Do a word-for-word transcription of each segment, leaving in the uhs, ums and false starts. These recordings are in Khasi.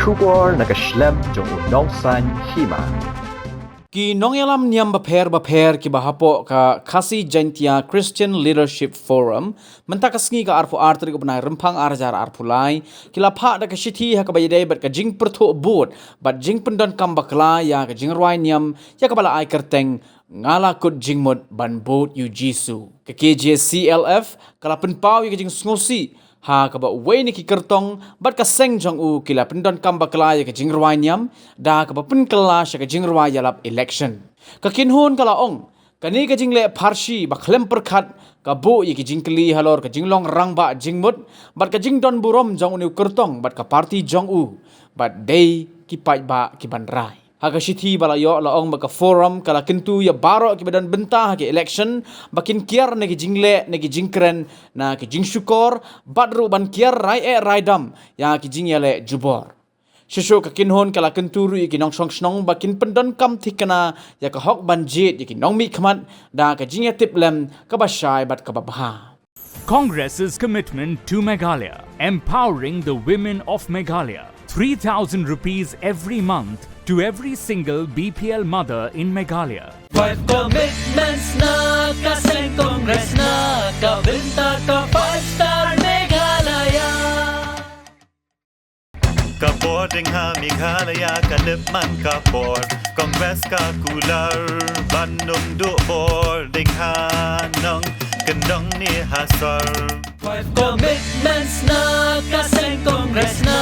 Khubor na ka shlem jong u Nongsaiñ Hima. Ki nongïalam niam bapher bapher kiba hapoh ka Khasi Jaintia Christian Leadership Forum mynta ka sngi ka arphew ar tarik u bnai Rymphang ar hajar arphew lai ki la phah da ka shithi ha kaba ïadei bad ka jingpyrthuh bud bad jingpyndonkam bakla ïa ka jingrwai niam ïa kaba la ai kyrteng Nga la kut jingmut ban bud ïa u Jisu. Ka K J C L F ka la pynpaw ïa ka jingsngewsih ha kaba uwei na ki kyrtong bad ka seng jong u ki la pyndonkam bakla ïa ka jingrwai niam da kaba pynkylla sha ka jingrwai ïalap election. Ka kynhun ka la ong, kane ka jingleh pharshi ba khlem pyrkhat ka buh ïa ki jingkylli halor ka jinglong rangbah jingmut bad ka jingdon burom jong une u kyrtong bad ka party jong u, bad dei ki paidbah ki ban rai. Ha ka shithi ba la ïoh la ong ba ka forum ka la kyntu ïa baroh kiba don bynta ha ki election ba kin kiar na ki jingleh na ki jingkren na ki jingshukor bad ruh ban kiar rai eh rai dam ïa ki jingïaleh jubor. Shuh shuh ka kynhun ka la kyntu ruh ïa ki nongshong shnong ba kin pyndonkam thikna ïa ka hok ban jied ïa ki nongmihkhmat da ka jingïatiplem kaba shai bad kaba bha. Congress's commitment to Meghalaya, empowering the women of Meghalaya. Three thousand rupees every month to every single B P L mother in Meghalaya. Five commitments na ka seng Congress na ka bynta ka five star Meghalaya. Ka bor ding ha Meghalaya ka lip man ka bor. Congress ka kular ban ym duh bor ding ha nongkyndong ne ha sor. Five commitments na ka seng Congress na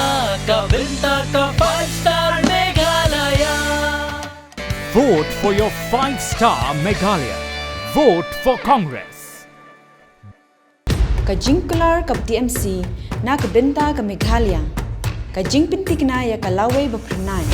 ka bynta ka five star Meghalaya. Vote for your five star Meghalaya. Vote for Congress. Ka jingkular ka T M C na ka bynta ka Meghalaya. Ka jingpynthikna ïa ka lawei ba phyrnai.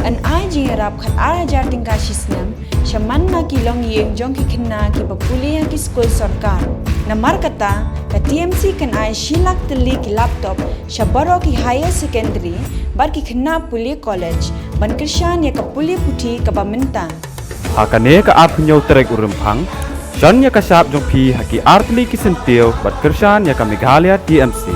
Yn ai jingïarap khat ar hajar tyngka shi snem sha man la ki longïing jong ki khynnah kiba pule ha ki skul sorkar. Namar kata, ka T M C kan ai shi lak tylli ki laptop sha baroh ki higher secondary bad ki khynnah pule college ban kyrshan ïa ka pule puthi kaba mynta. Ha kane ka arphew hynñiew tarik u Rymphang, shon ïa ka shap jong phi ha ki artylli ki syntiew bad kyrshan ïa ka Meghalaya T M C.